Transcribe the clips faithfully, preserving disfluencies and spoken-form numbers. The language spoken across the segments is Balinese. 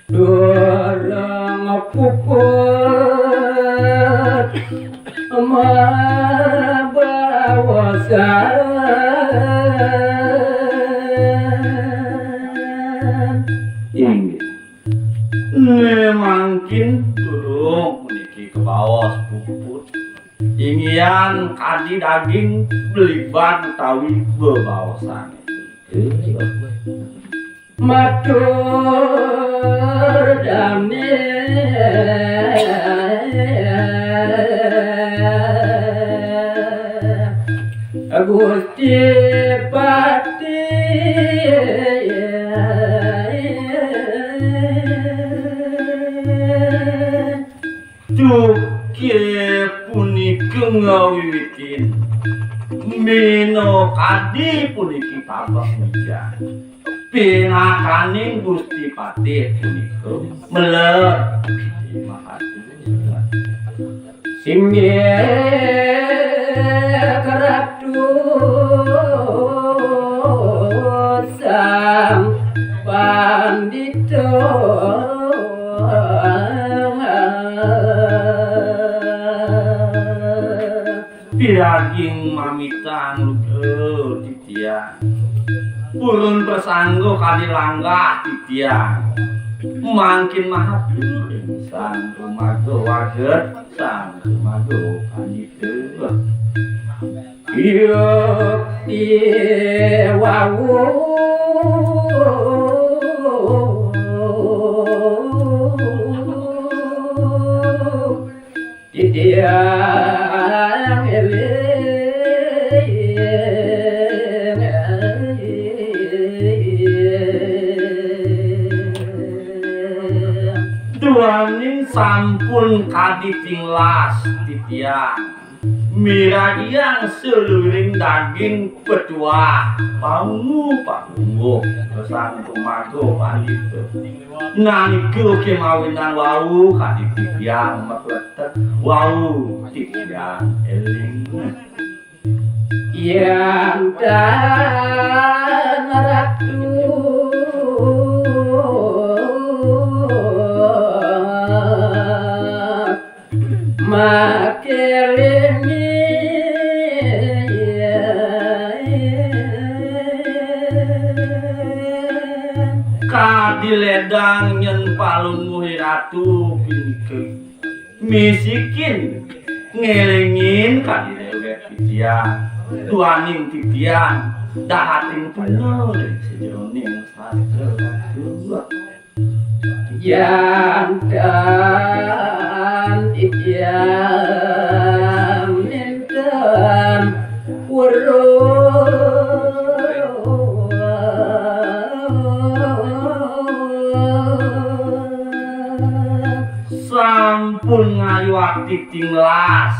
Durung puput mabaosan. Inggih. Né mangkin durung puniki kabaos puput. Inggihan kadi daging bliban utawi bebaosan. Matur damel Gusti Patih. Cuke punika ngawiwitin minakadi puniki tabek wijan. Pinakaning Gusti Patih punika meler. Singgih Ratu Sang Pandita. Piraging mamitang lugra titiang. Purun prasangga kadi langgah titiang. Mangkin mahatur ring Sang Kumaga Waget, Sang Kumaga Pandita. Iya, iya, wau. Titiang éling. Duaning sampun kadi tinglas titiang. Miragiang saluiring daging petuah paungu palungguh Sang Kumaga Pandita. Nalika kemawinan wau kadi titiang makletek wau titiang éling. Yan tan ratu makelingi. Kadi lédang nyén palungguh ratu piniki. Misikin ngélingin kadi déwék titiang. Duaning titiang dahating penel ring sajeroning sastra. Janten titiang nénten weruh. Sampun ngayuh ati tinglas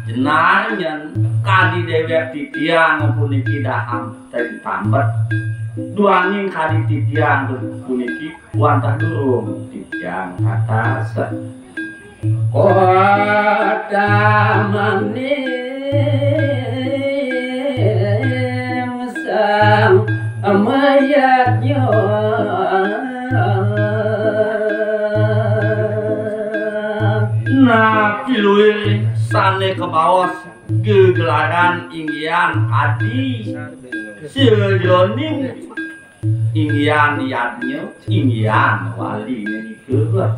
jenar nyén kadi déwék titiang puniki dahang teng tambet. Duaning kadi titiang puniki wantah durung titiang atas. Kota maning sang mayadnya. Nah, piluir sané kabaos gegelaran inggihan adi sajeroning inggihan yadnya, inggihan wali nika.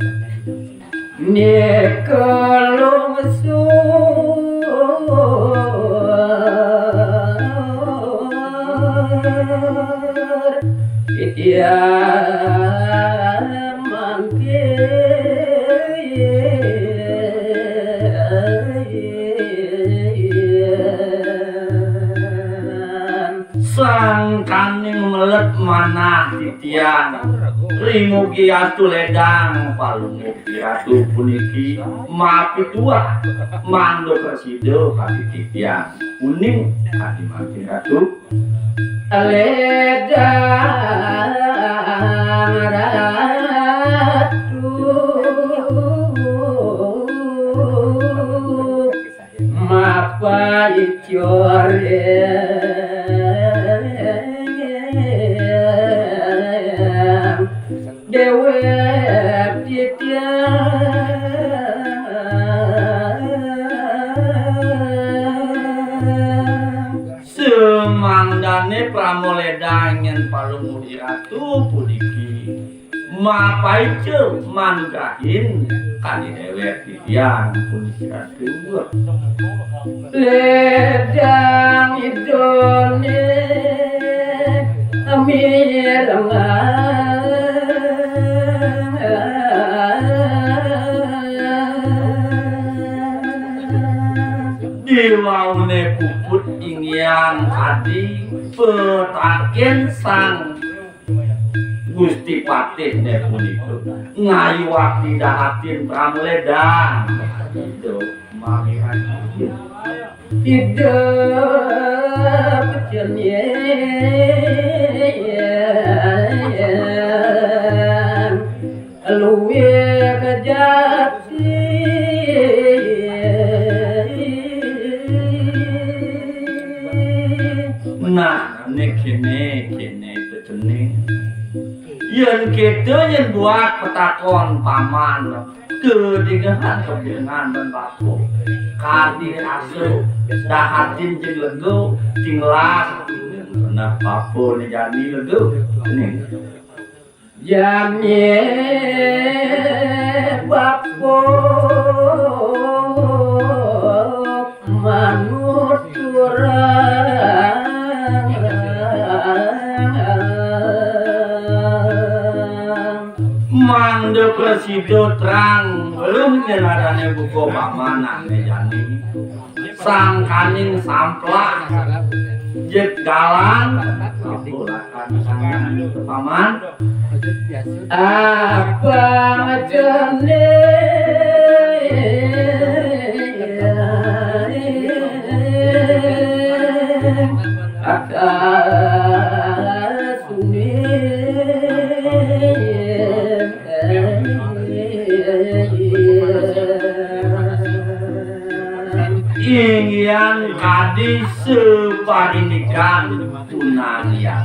Nika lungsur titiang mangkin. Sangkaning melet manah titiang. Rimugi astu lédang palungguh ratu puniki mapituah mangda prasida kadi titiang. Uning kadi mangkin ratu. Ledang Ratu mapai coreng dewek titiang. Semangdane Pramoledang nyen Palungguh Ratu puniki mapaica manugrahin kadi dewek titiang puniki Ratu. Ledang idone mirengang diwaune puput inggian kadi petaken Sang Gusti Patihne punika ngayu wakti dahatin Pramoledang. Idup mamiran idup cening luwih kejati. Nah, nek kene, kene itu cening. Yen kita yen buat petakon paman, kedingehan kepirengan dan bako. Kadi rasa dahatin jeng lega, tinglas. Nah, bapa ne jani lega. Nih. Jani bapa manuturang mangda prasida terang weruh nyen adané buka pamanane jani. Sangkaning samplah jeg galang. Ampun, akan sangan paman. Apa jenis atas Inggian kadi saparindikan punangian.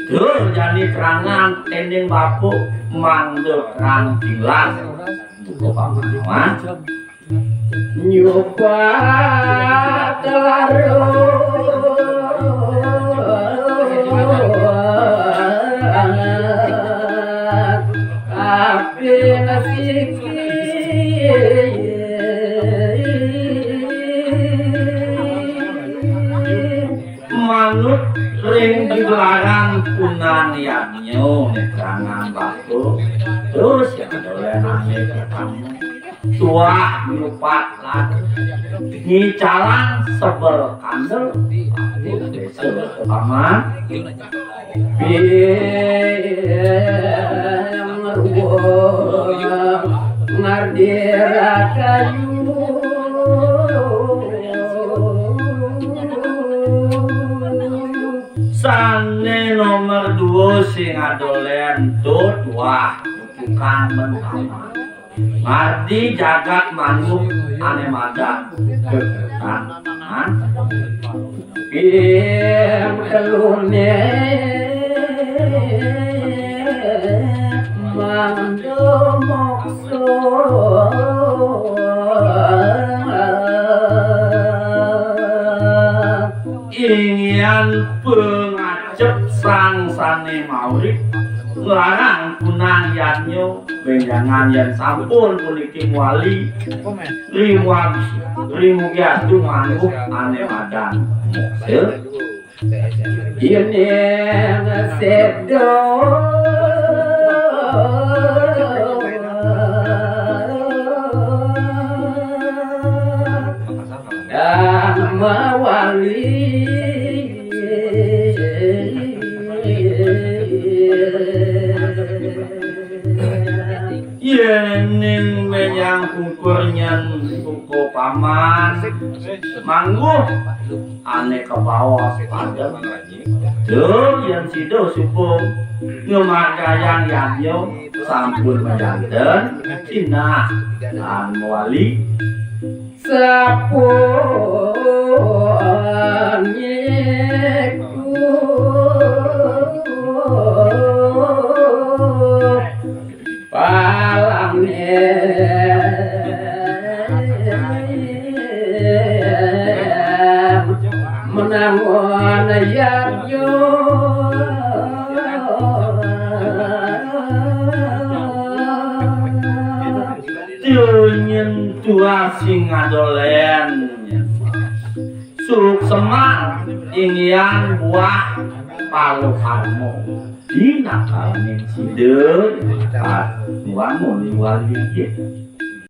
Tur jani terangan tening bapa mangda terang tinglas. Buka paman. Nyupat larut api nasiki. Manut ring gelaran punan yadnya netrangan batu. Terus ya, dolen ane pertama. Tuah nyupat lagi. Ngicalang sebel kandel. Desa pertama. Piring ruwung ngardi rakayu. Sane nomor dua sing adolen tut wah bukan mentama. Ngardi jagat manuk ane madan. Keketan. Ping telune mangda moksa. Inggian pangacep sang sane maurip nglarang punang yadnya benjangan yen sampun puniki muali. Rimugi, rimugi astu manguh ane madan. Moksa. Yen seda dan mawali. Yening menyang pungkur nyen buka paman mangguh ane kabaos padem. Duh, yén sida suba ngamargiang yadnya sampun majanten, sinah lan mawali. Sapunika palang menangon yadnya. Tiunyen tuah sing ngadolen. Suksma inggihan buah paluharma. Dinakalan sida nuan muni wali.